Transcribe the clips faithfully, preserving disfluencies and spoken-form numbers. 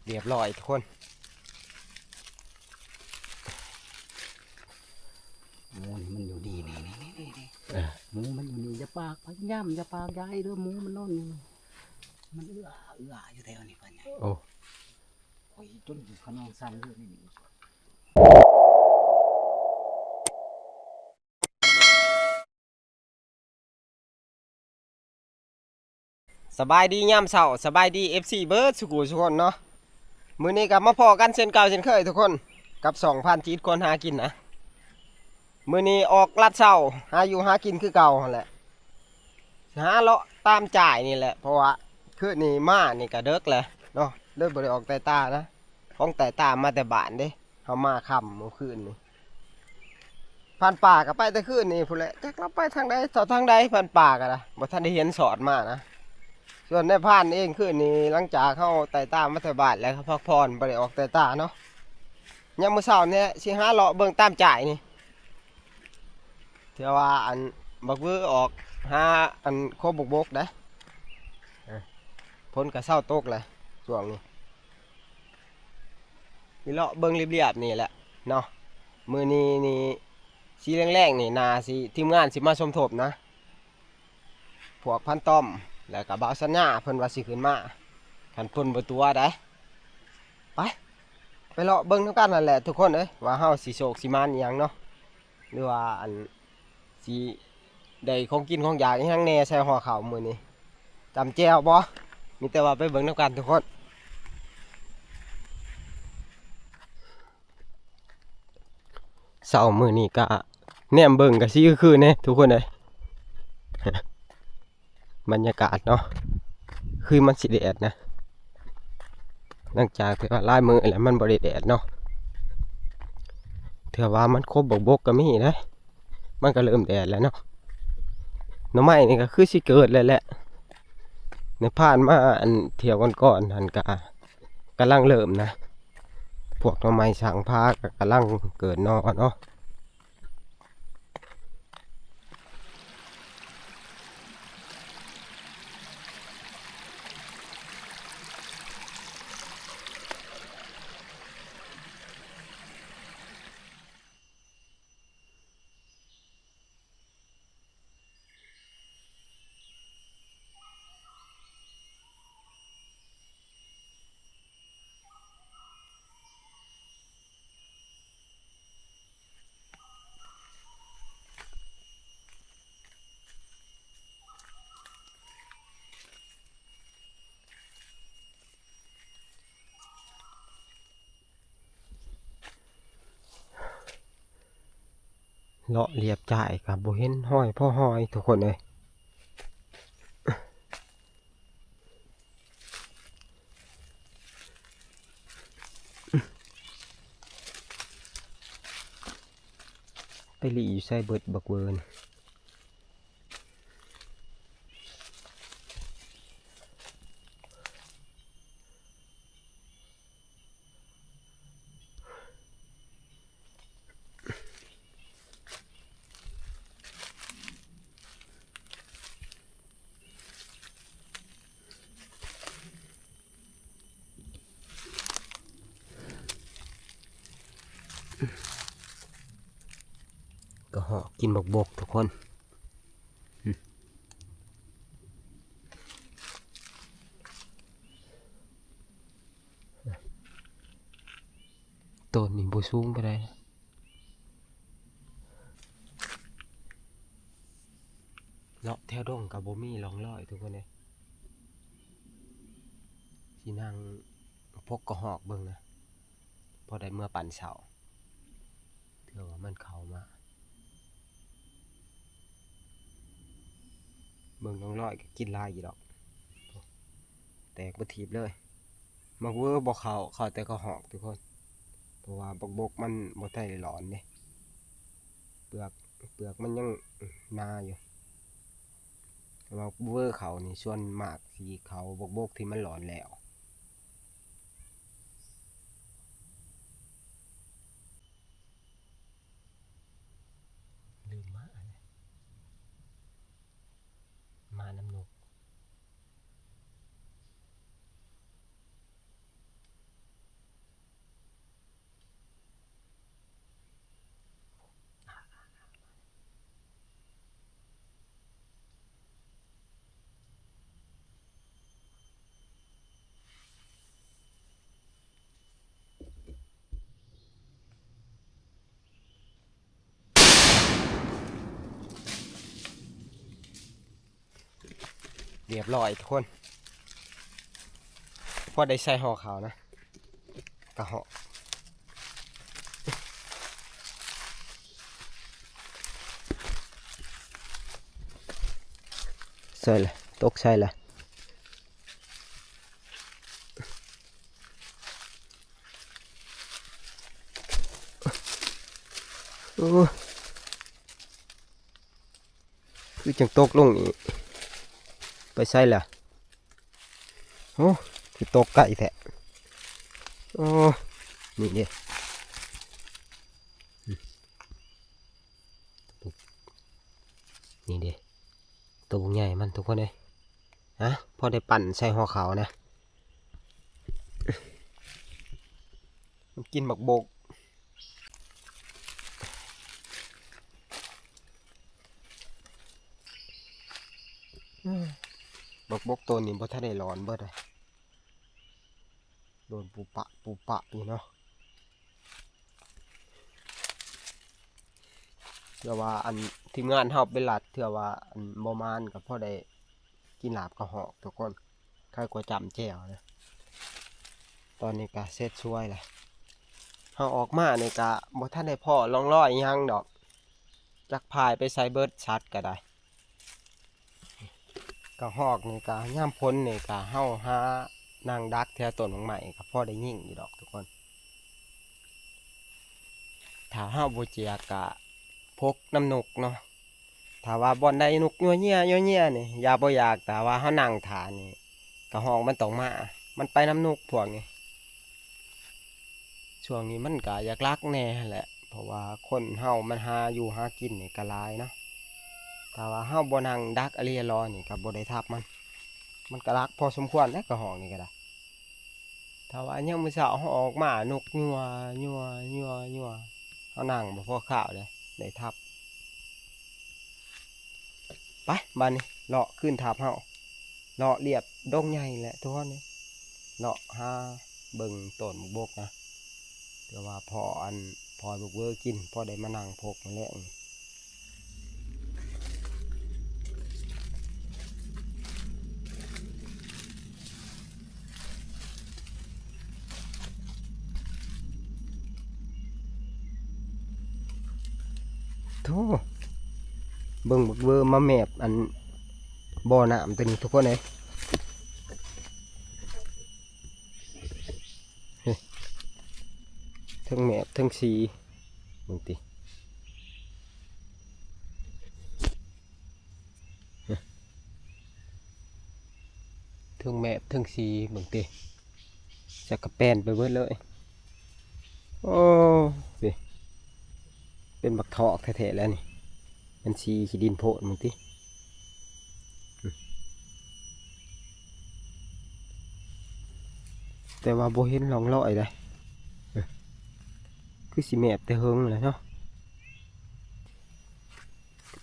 เรียบร้อยทุกคน หมูนี่มันอยู่นี่ นี่ นี่ นี่ นี่ นี่ เออ หมูมันอยู่นี่ อย่าปาก พยายามอย่าปาก อย่าให้เด้อ หมูมันนอนอยู่ มันเอื้อ เอื้ออยู่แถวนี้ พ่อใหญ่ โอ้ โอ้ย จนขนองสั่นเลยนี่ สบายดียามเช้า สบายดี เอฟซี เบิดสุขุสุคนเนาะ มื้อนี้ก็มาพ้อกันเช่นเก่าเช่นเคยทุกคน กับช่องพันจีดคนหากินนะ มื้อนี้ออกลัดเช้า หาอยู่หากินคือเก่าหั่นแหละ หาเลาะตามจ่ายนี่แหละ เพราะว่าคืนนี้มานี่ก็เดิกแหละเนาะ เลยบ่ได้ออกแต่ตานะ ของแต่ตามาแต่บ้านเด้ เฮามาค่ำเมื่อคืนนี่ พรานป่าก็ไปแต่คืนนี่พู้นแหละ จักลาไปทางใดต่อทางใด พรานป่าก็นะ บ่ทันได้เห็นสอดมานะ ส่วนนายพรานเองคืนนี้ หลังจากเฮาไต่ตามมาแต่บ้านแล้วก็พักผ่อน บ่ได้ออกแต่ตาเนาะ ยามมื้อเช้านี่สิหาเลาะเบิ่งตามจ่ายนี่ เทื่อว่าอันบักวือออกหาอันโคบกบกได้ เออ ฝนก็เซาตกแล้วช่วงนี้ นี่เลาะเบิ่งเรียบๆนี่แหละเนาะ มื้อนี้นี่ สีแรงๆนี่ น่าสิ ทีมงานสิมาสมทบนะ พวกพันต้อม แล้วก็บ่าวสัญญา เพิ่นว่าสิขึ้นมา คันเพิ่นบ่ตั๋วได้ ไป ไปเลาะเบิ่งนำกันนั่นแหละทุกคนเอ้ย ว่าเฮาสิโชคสิหมานอิหยังเนาะ หรือว่าอัน สิได้ของกินของอยากอิหยังแหน่ใส่ห่อข้าวมื้อนี้ ตำแจ่วบ่ มีแต่ว่าไปเบิ่งนำกันทุกคน เช้ามื้อนี้ก็แนมเบิ่งก็สิคือๆแหน่ทุกคนเอ้ย บรรยากาศเนาะ คือมันสิแดดนะ หลังจากที่ว่าหลายมื้อแล้วมันบ่ได้แดดเนาะ เทื่อว่ามันครบบักบกก็มีนะ มันก็เริ่มแดดแล้วเนาะ หน่อไม้นี่ก็คือสิเกิดแล้วแหละ ในผ่านมาอันเที่ยวก่อนๆหั่นก็กำลังเริ่มนะ พวกหน่อไม้สร้างพาก็กำลังเกิดหน่อเนาะ เลาะเลียบจ่ายก็บ่เห็นฮอยพอฮอยทุกคนเอ้ย ไปหลีอยู่ไสเบิดบักเวิร์น กระหอกกินบักบกทุกคน ต้นนี่บ่สูงปานใดนะ เลาะแถวดงก็บ่มีร่องรอยทุกคนเอ้ย สินั่งพกกระหอกเบิ่งนะ พอได้เมือปั่นเสา เทื่อว่ามันเข้ามา เบิ่งร่องรอยก็กินหลายอยู่ดอก แตกบ่ถีบเลย บักเวอร์บ่เข้า เข้าแต่กระหอกทุกคน เพราะว่าบักบกมันบ่ทันได้หลอนเด้ เปลือก เปลือกมันยังหนาอยู่ แต่ว่าบักเวอร์เข้านี่ส่วนมากสิเข้าบักบกที่มันหลอนแล้ว ลืมมาอันนี้ มานำนก เรียบร้อยทุกคน พอได้ใส่ห่อข้าวนะ กะห่อ ใส่ละ ตกใส่ละ โอ้ คือจังตกลงนี่ ไปใส่ละ โอ้ คือตกไกลแท้ โอ้ นี่เด้ นี่เด้ ตัวบักใหญ่มันทุกคนเอ้ย ฮะ พอได้ปั่นใส่ห่อข้าวนะ มันกินบักบก บักบกตัวนี้บ่ทันได้หลอนเบิดเลย โดนปูปะปูปะอยู่เนาะ เทื่อว่าอันทีมงานเฮาไปลัด เทื่อว่าอันบ่มานก็พอได้กินลาบกะฮอกทุกคน ใครกลัวจำแจ่วนะ ตอนนี้ก็เสร็จสวยแล้ว เฮาออกมานี่ก็บ่ทันได้พ้อร่องรอยหยังดอก จักพายไปใส่เบิดสัตว์ก็ได้ กะฮอกนี่ก็ยามฝนนี่ก็เฮาหานั่งดักแถวต้นไม้ก็พอได้ยิงอยู่ดอกทุกคน ถ้าเฮาบ่เจียกะพกนำนกเนาะ ถ้าว่าบ่อนใดนกยัวเยียยัวเยียนี่ อย่าบ่อยาก แต่ว่าเฮานั่งถ่านี่ กะฮอกมันต้องมา มันไปนำนกพวกนี้ ช่วงนี้มันก็อยากลักแหน่แหละ เพราะว่าคนเฮามันหาอยู่หากินนี่ก็หลายเนาะ ถ้าว่าเฮาบ่นั่งดักอะลีอลอนี่ก็บ่ได้ทับมัน มันก็ลักพอสมควรแหละกะฮอกนี่ก็ได้ ถ้าว่ายังมื้อเช้าเฮาออกมานกยัวยัวยัวยัว เฮานั่งบ่พอข้าวเลย ได้ทับ ไป บัดนี้เลาะคืนทับเฮา เลาะเลียบดงใหญ่แหละทุกคนเอ้ย เลาะหาเบิ่งต้นบกบกนะ เพื่อว่าพออัน พอลูกเวอร์กิน พอได้มานั่งพกมาแลง โธ่ เบิ่งบักเวอร์มาแมบอันบ่อน้ำตัวนี้ทุกคนเอ้ย เฮ้ย เทิงแมบเทิงสี เบิ่งติ เทิงแมบเทิงสี เบิ่งติ จักกะแปนไปเบิดเลย โอ้ เว้ย เป็นบักทอกแท้ๆแล้วนี่ มันสีขี้ดินโพด เบิ่งติ แต่ว่าบ่เห็นร่องรอยเลย คือสิแมบแต่เฮิงเลยเนาะ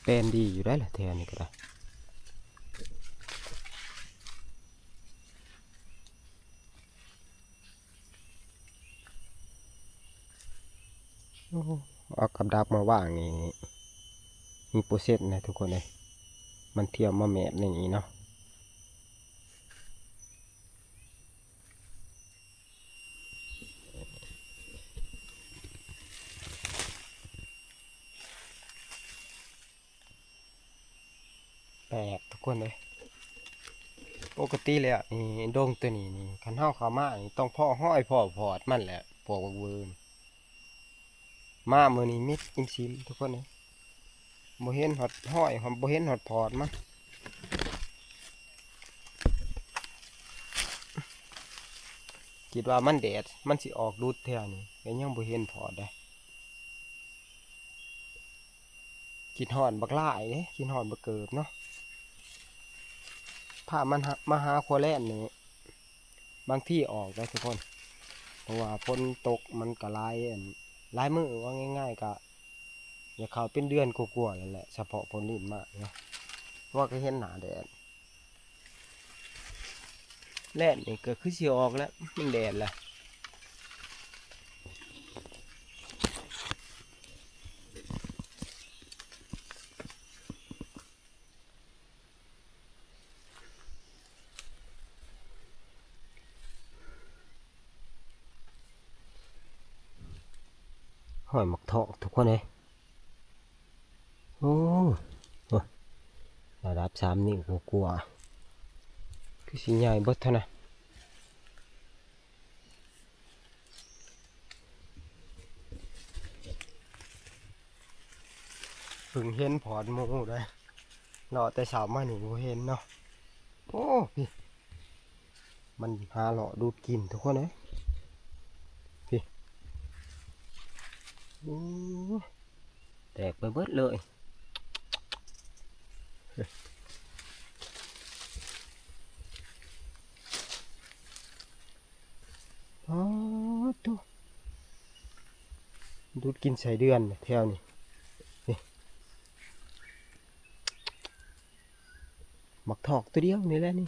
แปนดีอยู่ได้ล่ะแถวนี้ก็ได้ โอ้ เอากับดักมาวางนี่ มีเปอร์เซ็นต์นะทุกคนเลย มันเที่ยวมาแมบในนี้เนาะ แปลกทุกคนเลย ปกติแล้วนี่ดงตัวนี้นี่ คันเฮาเข้ามานี่ต้องพ้อฮอยพ้อพอดมันแหละ พวกบักเวิร์น มามื้อนี้มิดกินซิมทุกคนเลย บ่เห็นฮอดฮอย บ่เห็นฮอดพอดมัน คิดว่ามันแดด มันสิออกดุดแท้นี่ ก็ยังบ่เห็นพอดเด้ คิดฮอดบักหลายเด้ คิดฮอดบักเกิบเนาะ พามันหา มาหาครัวแล่นนี่ บางทีออกได้ทุกคน เพราะว่าฝนตกมันก็หลาย อัน หลายมื้อ ว่าง่ายๆ ก็ อย่าเข้าเป็นเดือนกว่าๆแล้วแหละ เฉพาะฝนลิ้นมาเนาะ ว่าก็เห็นหน้าแดด แล่นนี่ก็คือสิออกแล้ว มันแดดแล้ว เ หอยหมากทอกทุกคนเอ้ย โอ้ โอ้ ระดับสามนิ้วกว่าๆ คือสิใหญ่เบิดเท่านะ เพิ่งเห็นพอดหมู่เด้ เลาะแต่เช้ามานี่บ่เห็นเนาะ โอ้ พี่ มันหาเลาะดูดกินทุกคนเอ้ย พี่ โอ้ แตกไปเบิดเลย อ๋อ ตุ๊ ดูดกินไส้เดือนแถวนี้ นี่ หมากทอกตัวเดียวนี่แหละนี่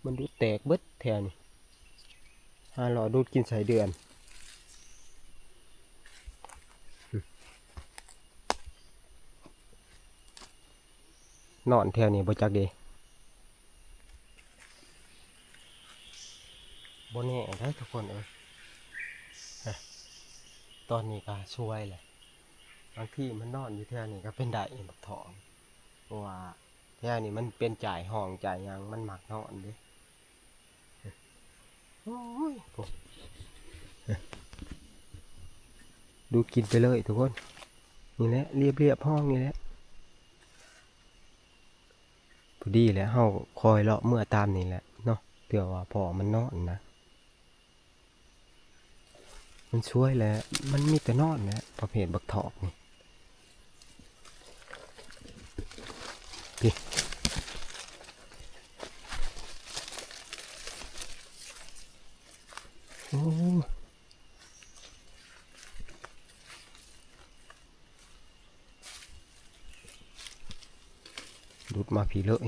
มันดูดแตกเบิดแถวนี้ หาเลาะดูดกินไส้เดือน นอนแถวนี้บ่จักเด้ บ่แน่เด้อทุกคนเอ้ย ฮะ ตอนนี้ก็ซวยแหละ บางทีมันนอนอยู่แถวนี้ก็เป็นได้บักทอง เพราะว่าแถวนี้มันเป็นจ่ายห้องจ่ายหยัง มันมักนอนเด้ โอ้ย โอ้ ดูดกินไปเลยทุกคน นี่แหละ เรียบๆ ห้องนี่แหละ พอดีแหละ เฮาคอยเลาะเมือตามนี่แหละเนาะ เพื่อว่าพ้อมันนอนนะ มันซวยแหละ มันมีแต่นอนแหละ ประเภทบักทอกนี่ พี่ โอ้ ดูดมาพี้เลย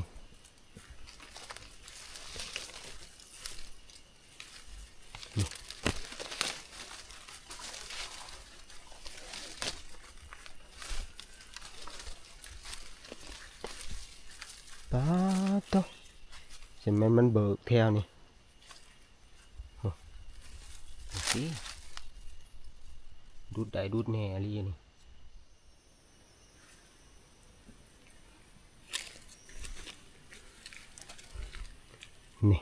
ป๊าดโต จะแม่นมันเบิกแถวนี่ โอ้ โอเค ดูดได้ดูดแน่อีหลีนี่ นี่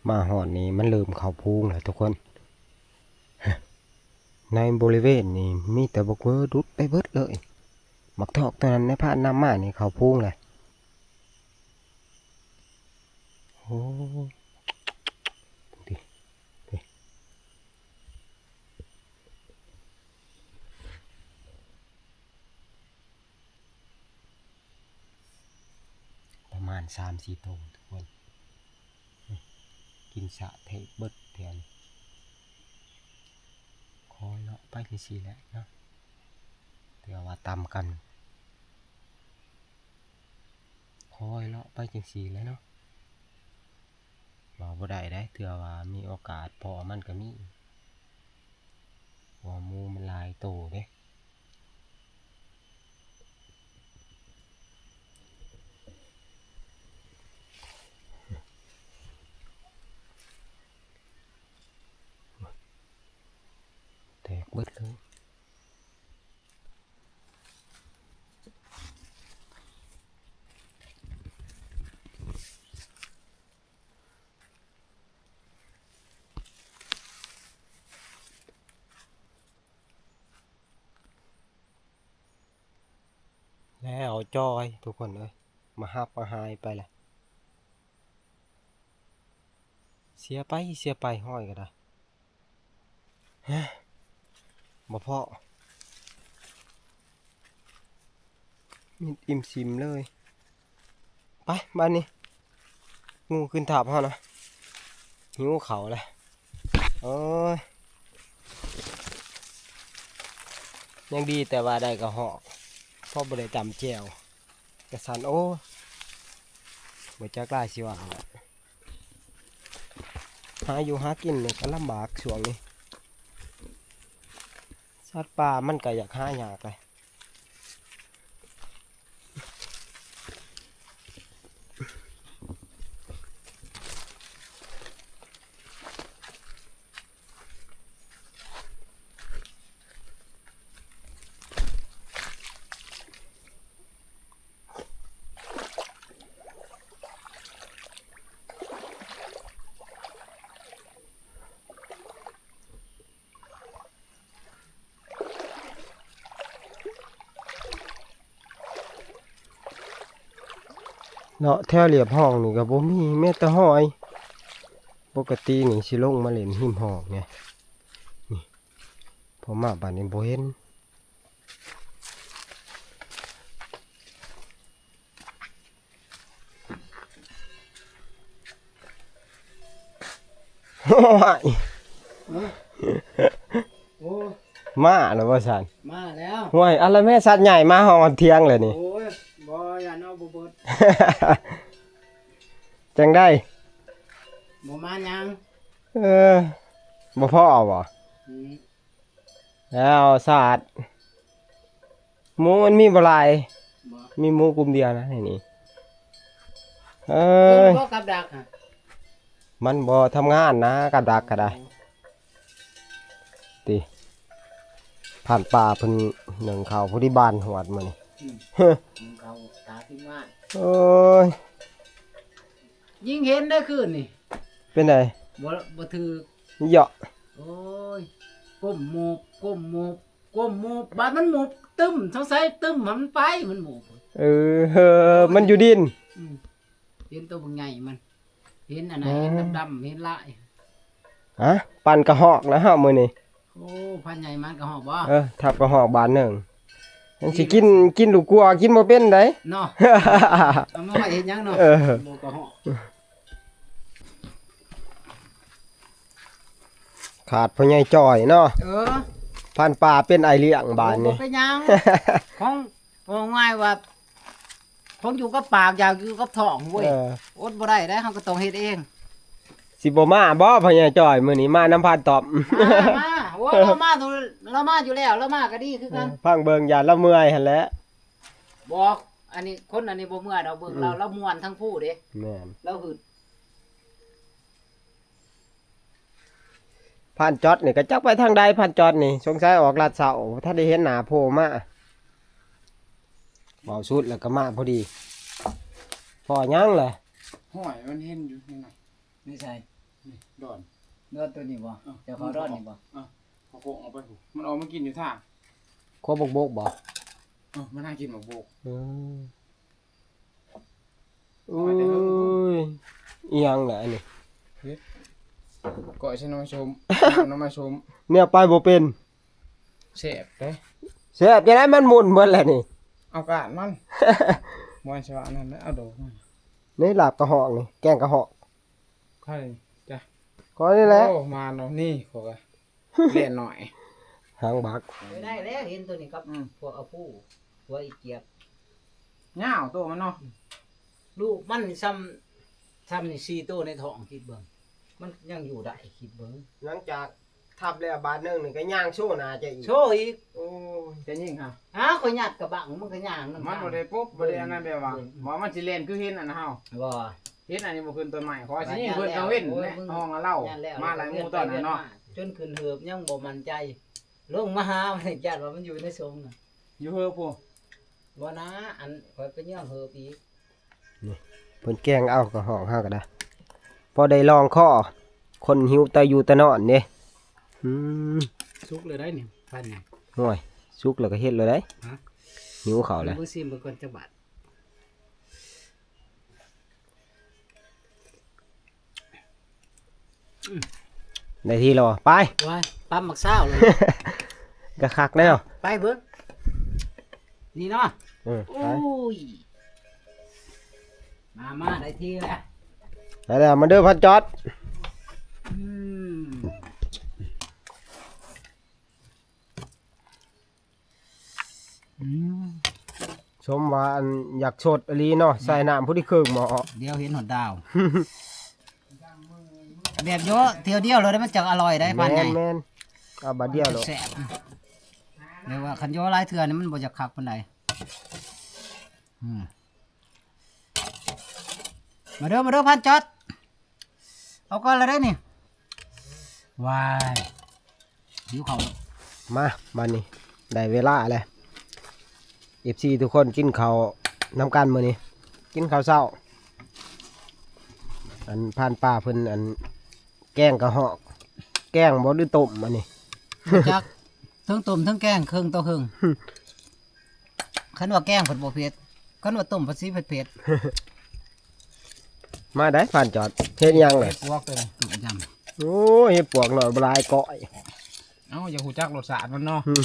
มาฮอดนี่มันเริ่มเข้าพุงแล้วทุกคน ในบริเวณนี่มีแต่บักเวอร์ดูดไปเบิดเลย บักทอกตัวนั้นในพาดน้ำมานี่เข้าพุงเลย โอ้ ดูดิ ดูดิ ประมาณสามสี่โตทุกคน กินสะเทะเบิดแถวนี้ คอยเลาะไปจั่งซี้แหละเนาะ เทื่อว่าต่ำกัน คอยเลาะไปจั่งซี้แหละเนาะ เว้าบ่ได้เด้ เทื่อว่ามีโอกาสพ้อมันก็มี เพราะว่าหมู่มันหลายโตเด้ แตกเบิดเลย แล้วจอยทุกคนเอ้ย มาฮับมาหายไปละ เสียไปเสียไป ห้อยก็ได้ ฮะ บ่พอ มิดอิ่มซิมเลย ไป บ้านนี้ งูขึ้นทับเฮานะ หิวเขาวแล้ว โอ้ย ยังดีแต่ว่าได้กระหอก เพราะบ่ได้ตำแจ่ว กระสัน โอ้ บ่จักหลายสิว่าแหละ หาอยู่หากินนี่ก็ลำบากช่วงนี้ สัตว์ป่ามันก็อยากหายากเลย โ เนาะ แถวเลียบห้องนี่ก็บ่มี แม้แต่หอย ปกตินี่สิลงมาเล่นริมห้องไง นี่ พอมาบัดนี้บ่เห็น โอ้ย โอ้ มาแล้วบ่ซั่น มาแล้ว ห้วย อันละแม่สัตว์ใหญ่มาฮอดเที่ยงแล้วนี่ โอ้ย บ่ ย่านเอาบ่เบิด จั่งใด๋ บ่มาหยัง เออ บ่พอบ่ อืม แล้วสาด หมูมันมีบ่หลาย บ่ มีหมูกลุ่มเดียวนะในนี้ เอ้ย บ่กับดักฮะ มันบ่ทำงานนะ กับดักก็ได้ ติ ผ่านป่าเพิ่นหนึ่งเขาผู้ที่บ้านหวดมื้อนี้ อืม หนึ่งเขาตาที่บ้าน โอ้ย ยิ่งเห็นได้คืนนี่ เป็นไง บ่ บ่ถืก เหยาะ โอ้ย ก้มหมอบ ก้มหมอบ ก้มหมอบ บาดมันหมอบตึ้ม สงสัยตึ้มมันไป มันหมอบ เออ มันอยู่ดิน อืม เห็นตัวบักใหญ่มัน เห็นอันนั้น อ๋อ เห็นดำๆ เห็นลาย ฮะ ปั่นกระหอกนะฮะมื้อนี้ โอ้ พันใหญ่มันกระหอกบ่ เออ ทับกระหอกบาทหนึ่ง มันสิกิน กินลูกกัว กินบ่เป็นได๋ เนาะ เอามาไว้เฮ็ดหยังเนาะ เออ บ่กระหอก ขาดพ่อใหญ่จ่อยเนาะ เออ พันปลาเป็นไอเลี้ยงบาดนี้ บ่เป็นหยัง ของ ว่าง่ายว่า ของอยู่กับปาก อยากอยู่กับท้องเว้ย เออ อดบ่ได้เด้ เฮาก็ต้องเฮ็ดเอง สิบ่มาบ่พ่อใหญ่จ่อย มื้อนี้มานำพันตอบ มา มา โอ้ย เรามา เรามาอยู่แล้ว เรามาก็ดีคือกัน เออ ฟังเบิ่ง ย่านเราเมื่อยหั่นแหละ บอก อันนี้ คนอันนี้บ่เมื่อยดอก เบิ่ง อืม เรา เราม่วนทั้งผู้เด้ แม่น เราหึด พันจอดนี่ก็จักไปทางใด พันจอดนี่ สงสัยออกลาดเช้า บ่ทันได้เห็นหน้าโผล่มา เว้าสุดแล้วก็มาพอดี พ้อหยังล่ะ ห้อยมันเห็นอยู่นี่นะ นี่ใส่ นี่ดอน ดอนตัวนี้บ่ เออ เจ้าของดอนนี่บ่ เออ เขาโค้งออกไปพุ้น มันออกมากินอยู่ทาง โคบกบกบ่ เออ มันหากินหมากบก อืม โอ้ย อีหยังล่ะอันนี้ เฮ็ด ก้อยใส่หน่อไม้ส้ม น้ำหน่อไม้ส้ม เนี่ยไปบ่เป็น แซ่บเด้ แซ่บจั่งใด๋ มันหมุนเบิดแล้วนี่ เอาก้านมัน บ่ใช่ว่าอันนั้นนะ เอาดอกมัน นี่ลาบกระหอกนี่ แกงกระหอก ใครจ้ะ ข้อยนี่แหละ โอ้ มาเนาะ นี่ข้อยก็ เล่นหน่อย หางบัก ไปได้แล้ว เห็นตัวนี้ครับ อืม พวกเอาผู้ หัวอีเกียบ ยาวตัวมันเนาะ ลูกมันซ้ำ ซ้ำนี่สี่ตัวในท้อง คิดเบิ่ง มันยังอยู่ได้ คิดเบิ่ง หลังจากทับแล้วบาดหนึ่งนี่ก็ย่างโชว์หน้าจะอีก โชว์อีก โอ้ย จะยิงฮะ อ้าว ข้อยยัดกระบัง มันก็ย่างนำ มันบ่ได้ปุ๊บ บ่ได้อันนั้นแบบว่า อืม บ่ มันสิแล่นคือเห็นอันเฮา บ่ เห็นอันนี้บ่ขึ้นต้นไม้ ขอสิยิงเพิ่นกลางเว้น โอ้ย แหละ มึง ห้องเล่า ย่านแล้ว มาหลายหมู่ตอนนั้นเนาะ จนขึ้นเหิบยังบ่มั่นใจ ลงมาหามัน ย่านว่ามันอยู่ในสงน่ะ อยู่เหิบพุ้น บ่นะ อันข้อยไปย่างเหิบอีก นี่ เพิ่นแกงเอากระหอกเฮาก็ได้ พอได้ลองคอ คนหิวแต่อยู่แต่นอนเด้ อืม สุกเลยได้นี่ พันนี่ โอ้ย สุกแล้วก็เฮ็ดเลยได้ ฮะ หิวข้าวแล้ว เบิ่งซิมเบิ่งก่อนจักบาท ได้ที่แล้วบ่ ไป ไว้ ปั๊มหมากซาวเลย ก็คักแล้ว ไปเบิ่ง นี่เนาะ เออ ไป โอ้ย มา มา ได้ที่แล้ว ไปแล้ว มาเด้อพันจอด อืม อืม ชมว่าอันอยากสดอีหลีเนาะ ใส่น้ำพอดีครึ่งหม้อ เดี๋ยวเห็นหอดดาว แบบโยะเที่ยวเดียวเลย มันจังอร่อยได้ พันใหญ่ แม่นๆ เอาบาดเดียวโลด มันจะแซ่บ แต่ว่าคันโยะหลายเทื่อนี่มันบ่อยากคักปานใด อืม มาเด้อ มาเด้อ พันจอด เอาก่อนละได้นี่ ว้าย หิวข้าวแล้ว มา บัดนี้ ได้เวลาแล้ว เอฟซี ทุกคนกินข้าวนำกันมื้อนี้ กินข้าวเช้า อันพันปลาเพิ่นอันแกงกระหอก แกงบ่หรือต้มอันนี้ บ่จัก เทิงต้มเทิงแกง เคิ่งต่อเคิ่ง คันว่าแกงผัดบ่เผ็ด คันว่าต้มผัดสิเผ็ดๆ มาได้ผ่านจอด เฮ็ดหยังเลย เฮ็ดปวกตัวนี้ ต้มยำ โอ้ย เฮ็ดปวกหน่อยบ่หลายก้อย เอ้า อย่าฮู้จักรสชาติมันเนาะ อืม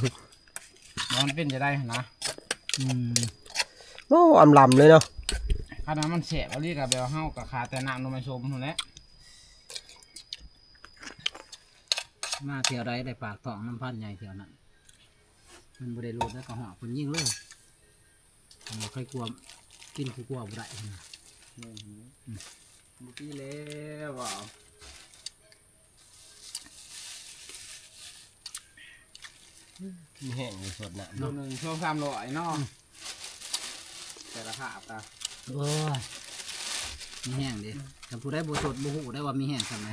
ว่ามันเป็นจะได้หั่นนะ อืม โอ้ อำลำเลยเนาะ ขนาดมันแซ่บอีหลีก็แบบว่าเฮาก็ขาดแต่น้ำหน่อไม้ส้มนั่นแหละ มาเที่ยวใดได้ปากท้องน้ำพันใหญ่เที่ยวนั้น มันบ่ได้รูดแล้วก็หอบคนยิ่งเลย มันบ่เคยกลัว กินผู้กลัวบ่ได้นะ อืม อืม บ่กินแล้วว่ะ มีแห้งอยู่สดน้ำ โล เนาะ หนึ่ง สอง สามร้อยเนาะ อืม แต่ละภาพตา โอ้ย มีแห้งเด้ ถ้าผู้ใดบ่สดบ่ฮู้ได้ว่ามีแห้งส่ำใด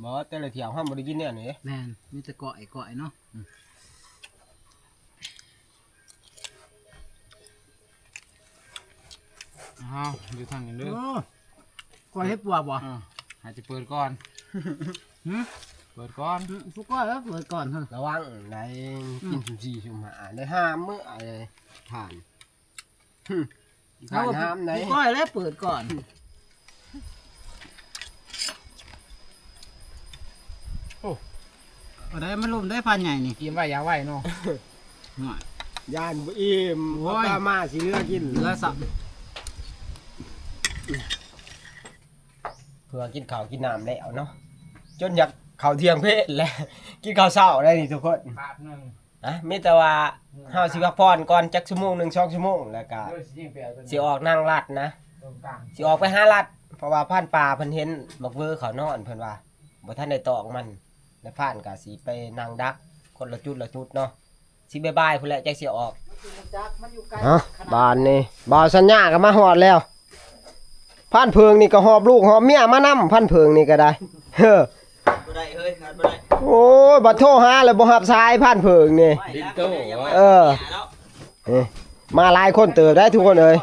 บ่ แต่ละเที่ยวเฮาบ่ได้กินแนวนี้เด้ แม่น มีแต่ก้อย ก้อยเนาะ อืม อ้าว อยู่ทางนี้เด้อ โอ้ ก้อยเฮ็ดปวกบ่ อ่า ให้จะเปิดก่อน หึ เปิดก่อน หึ ผู้ก้อยแล้วเปิดก่อนเถอะ ระวังได้ อืม กินซุมสี่ซุมห้า ได้ห้ามื้อ ไอ้ท่าน หึ เอา ผ่านห้ามไหน ผู้ก้อยแล้วเปิดก่อน โอ้ เอาได้มาลุมได้พันใหญ่นี่ กินไว้อย่าไว้เนาะ น่ะ ย่านบ่อิ่ม โอ้ย เอาปลามาสิเหลือกิน เหลือสัก เพื่อกินข้าวกินน้ำแล้วเนาะ จนอยากข้าวเที่ยงเพลแล้ว กินข้าวเช้าได้นี่ทุกคน บาทหนึ่ง นะ มีแต่ว่า อืม เฮาสิพักผ่อนก่อนจักชั่วโมงหนึ่งสองชั่วโมง แล้วก็ เดี๋ยวสิยิงไปเอาตัวนี้ สิออกนั่งลัดนะ ตรงกลาง สิออกไปหาลัด เพราะว่าพรานป่าเพิ่นเห็นบักเวอเขานอน เพิ่นว่าบ่ทันได้ตอกมัน แล้วพรานก็สิไปนั่งดัก คนละจุดละจุดเนาะ สิบ่ายๆพุ้นแหละจักสิออก มันอยู่ไกล ฮะ ขนาด บ้านนี่ บ่าวสัญญาก็มาฮอดแล้ว พรานเผิงนี่ก็หอบลูกหอบเมียมานำ พรานเผิงนี่ก็ได้ เฮ้อ บ่ได้เฮ้ย ขาดบ่ได้ โอ้ย บัดโทรหาแล้วบ่รับสาย พรานเผิงนี่ ดินโต้ เออ เอ้ย มาหลายคนเติบได้ทุกคนเอ้ย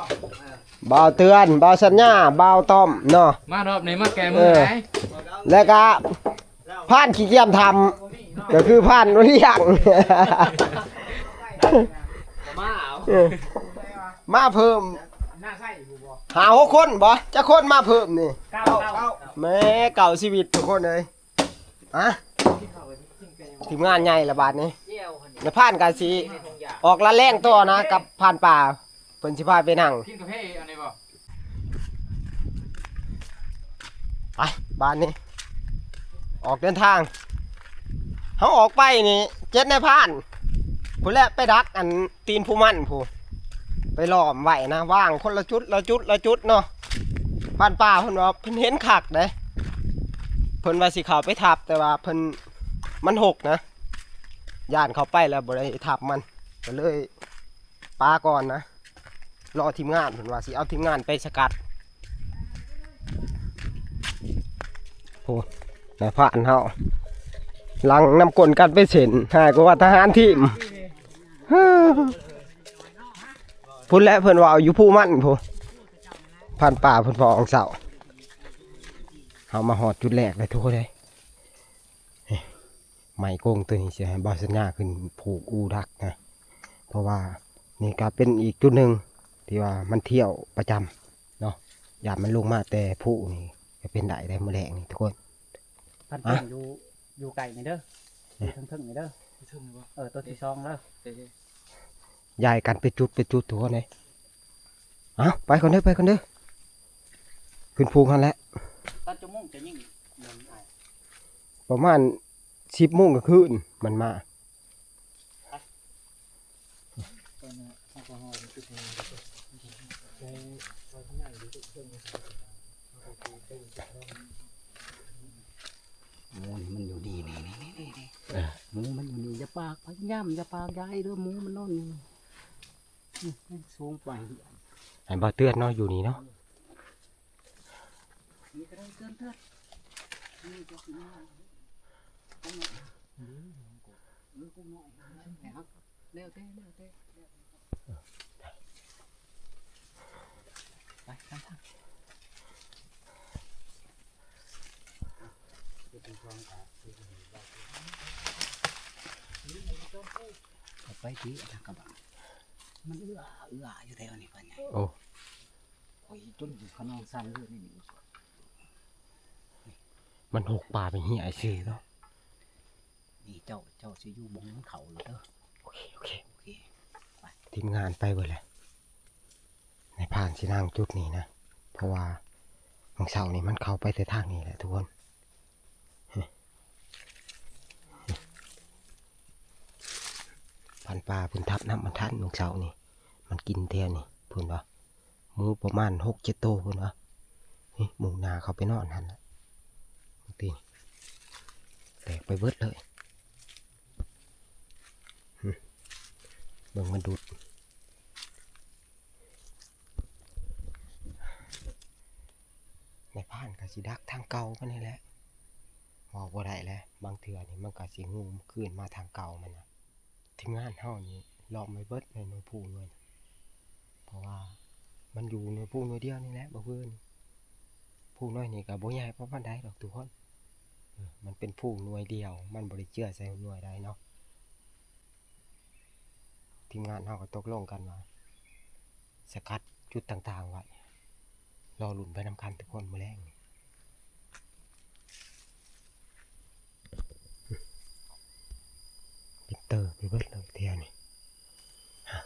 บ่าวเตือน บ่าวสัญญา บ่าวต้อมเนาะ มารอบนี้มาแก้มือ เออ ไหน แล้วก็พรานขี้เกียจทำ ก็คือพรานเลี้ยง มาเอา เออ มาเพิ่ม หน้าใส่อยู่บ่ ห้าหกคนบ่ จักคนมาเพิ่มนี่ เก้า เก้า แม่เก่าชีวิตทุกคนเอ้ย อะ ทีมงานใหญ่ละบาดนี้ แล้วพรานก็สิออกละแล่งต่อนะ กับพรานป่า เพิ่นสิพาไปนั่ง กินกาแฟอันนี้บ่ ไป บาดนี้ ออกเดินทาง เฮาออกไปนี่ เจ็ดนายพราน พุ้นแหละไปดักอันตีนผู้มันพู้น ไปล้อมไว้นะ วางคนละจุดละจุดละจุดเนาะ พรานป่าเพิ่นว่าเพิ่นเห็นคักเด้ เพิ่นว่าสิเข้าไปทับ แต่ว่าเพิ่น มันหกนะ ย่านเข้าไปแล้วบ่ได้ทับมัน ก็เลยปะก่อนนะ รอทีมงาน เพิ่นว่าสิเอาทีมงานไปสกัด โอ้ นายพรานเฮา หลังนำกลกันไปเส้น หายกว่าทหารทีม พุ้นแหละเพิ่นว่าเอาอยู่ผู้มันพู้น พรานป่าเพิ่นพอของเสา เฮามาฮอดจุดแรกเลยทุกคนเลย ไม้กงตัวนี้สิให้บ่าวสัญญาขึ้นผูกอู่ดักนะ เพราะว่านี่ก็เป็นอีกจุดหนึ่งที่ว่ามันเที่ยวประจำเนาะ ย่านมันลงมาแต่ภูนี่ก็เป็นได้ได้มื้อแลงนี่ทุกคน พรานเพิ่ง อะ อยู่ อยู่ไกลนี่เด้อ อยู่เทิงๆนี่เด้อ เทิงๆนี่บ่ เออ ตัวที่สองเด้อ เออ ย้ายกันไปจุดไปจุดทุกคนเลย เอาไปก่อนเด้อ ไปก่อนเด้อ ขึ้นภูหั่นแหละ ตอนจักโมงจะยิง ประมาณสิบโมงกลางคืนมันมา หมูนี่มันอยู่นี่นี่นี่นี่นี่ เออ หมูมันอยู่นี่ อย่าปาก พยายามอย่าปาก อย่าให้เด้อ หมูมันนอนอยู่นี่ อืม สูงไป ให้บ่าวเตือนเนาะ อยู่นี่เนาะ นี่ก็ได้ เตือน เตือน นี่ก็สิมา เออ กูน้อย แล้วแต่ แล้วแต่ แล้วแต่ ไป ไป ไป เอาไปที่อันนั้นกระบะ มันเอื้อ เอื้ออยู่แถวนี้ พ่อใหญ่ โอ้ โอ้ย จนอยู่ขนองสั่นเลยนี่ มันหกป่าไปเหี่ยซื่อเนาะ นี่เจ้า เจ้าสิอยู่บ่งเขาเลยเด้อ โอเค โอเค โอเค ไป ทีมงานไปเบิดแล้ว นายพรานสินั่งจุดนี้นะ เพราะว่ามื้อเช้านี่มันเข้าไปแต่ทางนี้แหละทุกคน พันปลาเพิ่นทับน้ำมันทันมื้อเช้านี่ มันกินแถวนี่ เพิ่นว่า หมูประมาณหกเจ็ดโต เพิ่นว่า นี่ หมูนาเข้าไปนอนหั่นล่ะ ตี แตกไปเบิดเลย หึ เบิ่งมันดูด นายพรานก็สิดักทางเก่ามันนี่แหละ เว้าบ่ได้แหละ บางเทื่อนี่มันก็สิงมคืนมาทางเก่ามันนะ ทีมงานเฮานี่ล้อมไว้เบิดในหน่วยผู้หน่วยนะ เพราะว่ามันอยู่หน่วยผู้หน่วยเดียวนี่แหละ บ่เพิ่น ผู้หน่วยนี่ก็บ่ใหญ่ปานใดดอกทุกคน เออ มันเป็นผู้หน่วยเดียว มันบ่ได้เจือใส่หน่วยใดเนาะ ทีมงานเฮาก็ตกลงกันว่า สกัดจุดต่างๆไว้ รอลุ้นไปนำกันทุกคนมื้อแลงนี่ ปิดเตอร์ไปเบิดเลยเทื่อนี่ ฮะ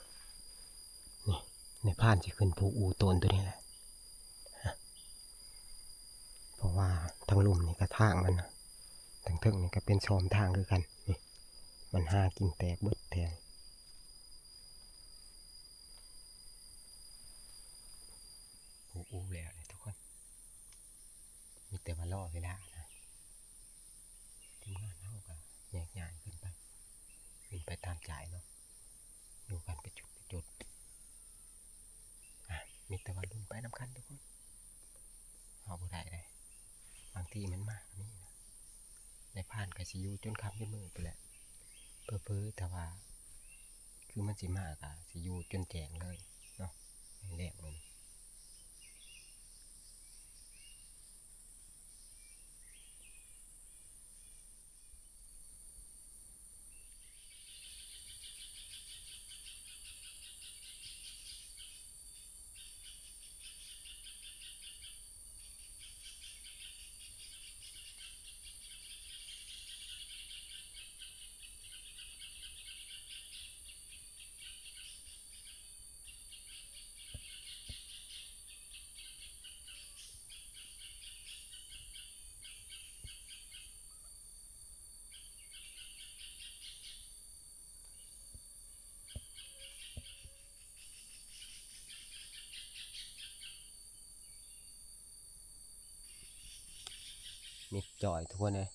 นี่ นายพรานสิขึ้นผูกอู่โตนตัวนี้แหละ ฮะ เพราะว่าทางลุ่มนี่ก็ทางมันนะ ทางเทิงนี่ก็เป็นซอมทางคือกัน นี่ มันหากินแตกเบิดแถว ผูกอู่แล้วนี่ทุกคน มีแต่ว่ารอเวลานะ ทีมงานเฮาก็แยกย้ายขึ้นไป ขึ้นไปตามจ่ายเนาะ อยู่กันเป็นจุดเป็นจุด อ่ะ มีแต่ว่าลุ้นไปนำกันทุกคน เฮาบ่ได้เลย บางทีมันมาก็มีนะ นายพรานก็สิอยู่จนค่ำจนมืดพู้นแหละ เผลอๆ ถ้าว่า คือมันสิมาก็สิอยู่จนแจ้งเลยเนาะ แรกๆ เลย มิดจ่อยทุกคนเลย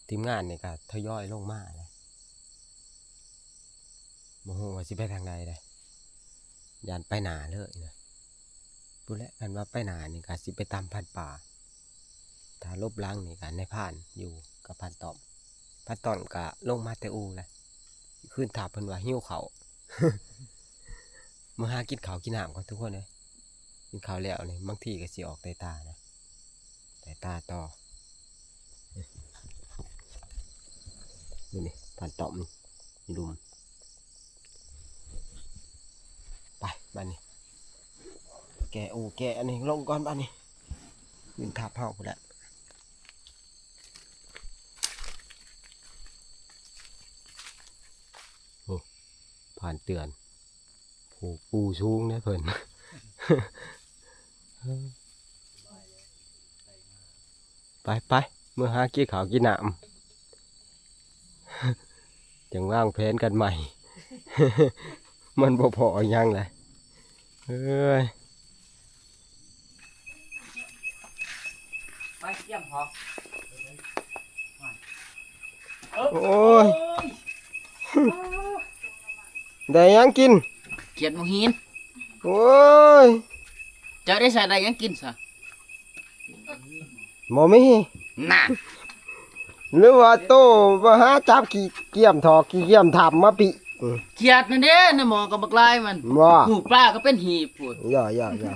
ทีมงานนี่ก็ทยอยลงมาเลย บ่ฮู้ว่าสิไปทางใดเลย ย่านไปหน้าเลยนะ พู้นแหละ คันว่าไปหน้านี่ก็สิไปตามพันป่า ถ้าหลบหลังนี่ก็นายพรานอยู่กับพันต่อม พันต่อมก็ลงมาแต่อู่แล้ว คืนถามเพิ่นว่าหิวข้าว มาหากินข้าวกินน้ำก่อนทุกคนเลย กินข้าวแล้วนี่บางทีก็สิออกไต่ตานะ ไต่ตาต่อ นี่นี่ พันต่อมนี่ ลุม ไป บัดนี้ แกะอู่แกะอันนี้ลงก่อนบัดนี้ ขึ้นทับเฮาพู้นแหละ โอ้ พรานเตือน ผูกอู่สูงเด้อเพิ่น ไปไป เมือหากินข้าวกินน้ำ จั่งวางแผนกันใหม่ มันบ่พ้อหยังเลย เอ้ย ไปเตรียมของ โอ้ย ได้หยังกิน เขียดหมกหิน โอ้ย เจ้าได้ใส่ได้หยังกินซะ บ่มี น่ะ หรือว่าโตมาหาจับขี้เกียมถอกขี้เกียมถามมาปิ เขียดนั่นเด้ ในหม้อกับบักลายมัน ว่า หูปลาก็เป็นหีบพู้น อย่าอย่าอย่า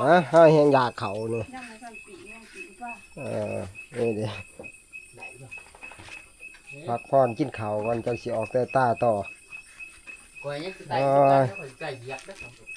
ฮะ ให้แหงอยากเขานี่ ยังบ่ทันปียังปีป่ะ เออ นี่เด้ พักผ่อนกินข้าวก่อน จั่งสิออกไต่ตาต่อ ก่อยยังสิไต่ เอ้ย ก่อยสิไต่เหยียบเด้อ